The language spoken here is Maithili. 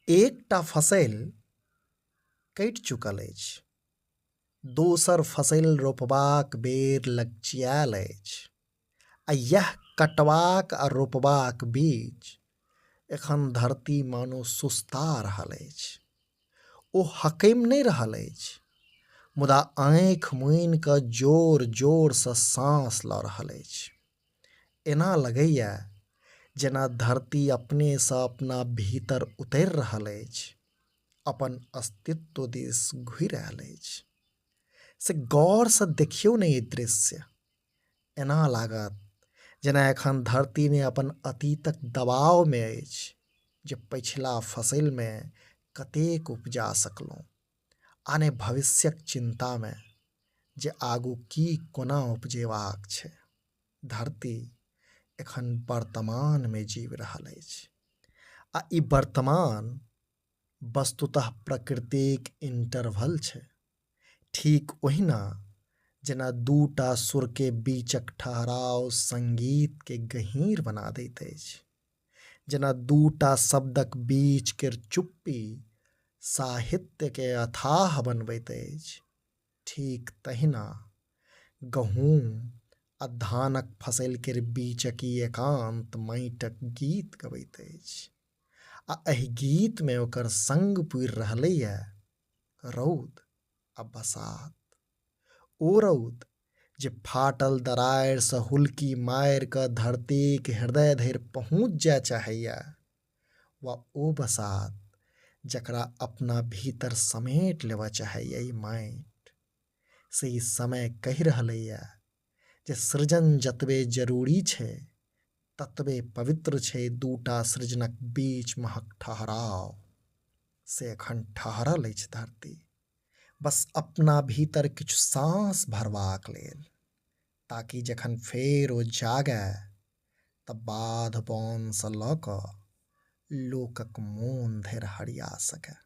एकटा फसलि कटि चुकल अछि, दोसर फसलि रोपबाक बेर लगचियायल अछि आ यैह कटबाक आ रोपबाक बीच एखन धरती मानो सुस्ता रहल अछि। ओ हकमि नहि रहल अछि, मुदा आँखि मुनि कऽ जोर-जोरसँ साँस लऽ रहल अछि। एना लगैए जेना धरती अपनेसँ अपना भीतर उतरि रहल अछि, अपन अस्तित्व दिस घुरि आयल अछि। से गौरसँ देखियौ ने ई दृश्य। एना लागत जेना एखन धरती ने अपन अतीतक दबावमे अछि जे पछिला फसलिमे कतेक उपजा सकलहुँ आ ने भविष्यक चिन्तामे जे आगू की कोना उपजेबाक छै। धरती एखन वर्तमानमे जीवि रहल अछि आ ई वर्तमान वस्तुतः प्रकृतिक इंटरवल छै। ठीक ओहिना जेना दूटा सुरके बीचक ठहराव संगीतकेँ गहींर बना दैत अछि। जेना दूटा शब्दक बीच केर चुप्पी साहित्यकेँ अथाह बनबैत अछि, ठीक तहिना गहूम आ धानक फसलि केर बीचक ई एकान्त माटिक गीत गबैत अछि आ एहि गीतमे ओकर संग पूरि रहलैए रौद आ बसात। ओ रौद जे फाटल दरारिसँ हुलकी मारि कऽ धरतीक हृदय धरि पहुँच जाय चाहैए वा ओ बसात जकरा अपना भीतर समेट लेबऽ चाहैए ई माटि। से ई समय कहि रहलैए जे सृजन जतबे जरूरी छै ततबे पवित्र छै दूटा सृजनक बीच महक ठहराव। से एखन ठहरल अछि धरती। बस अपना भीतर किछु साँस भरबाक लेल, ताकि जखन फेर ओ जागय तऽ बाध-बोनसँ लऽ कऽ लोकक मोन धरि हरिया सकय।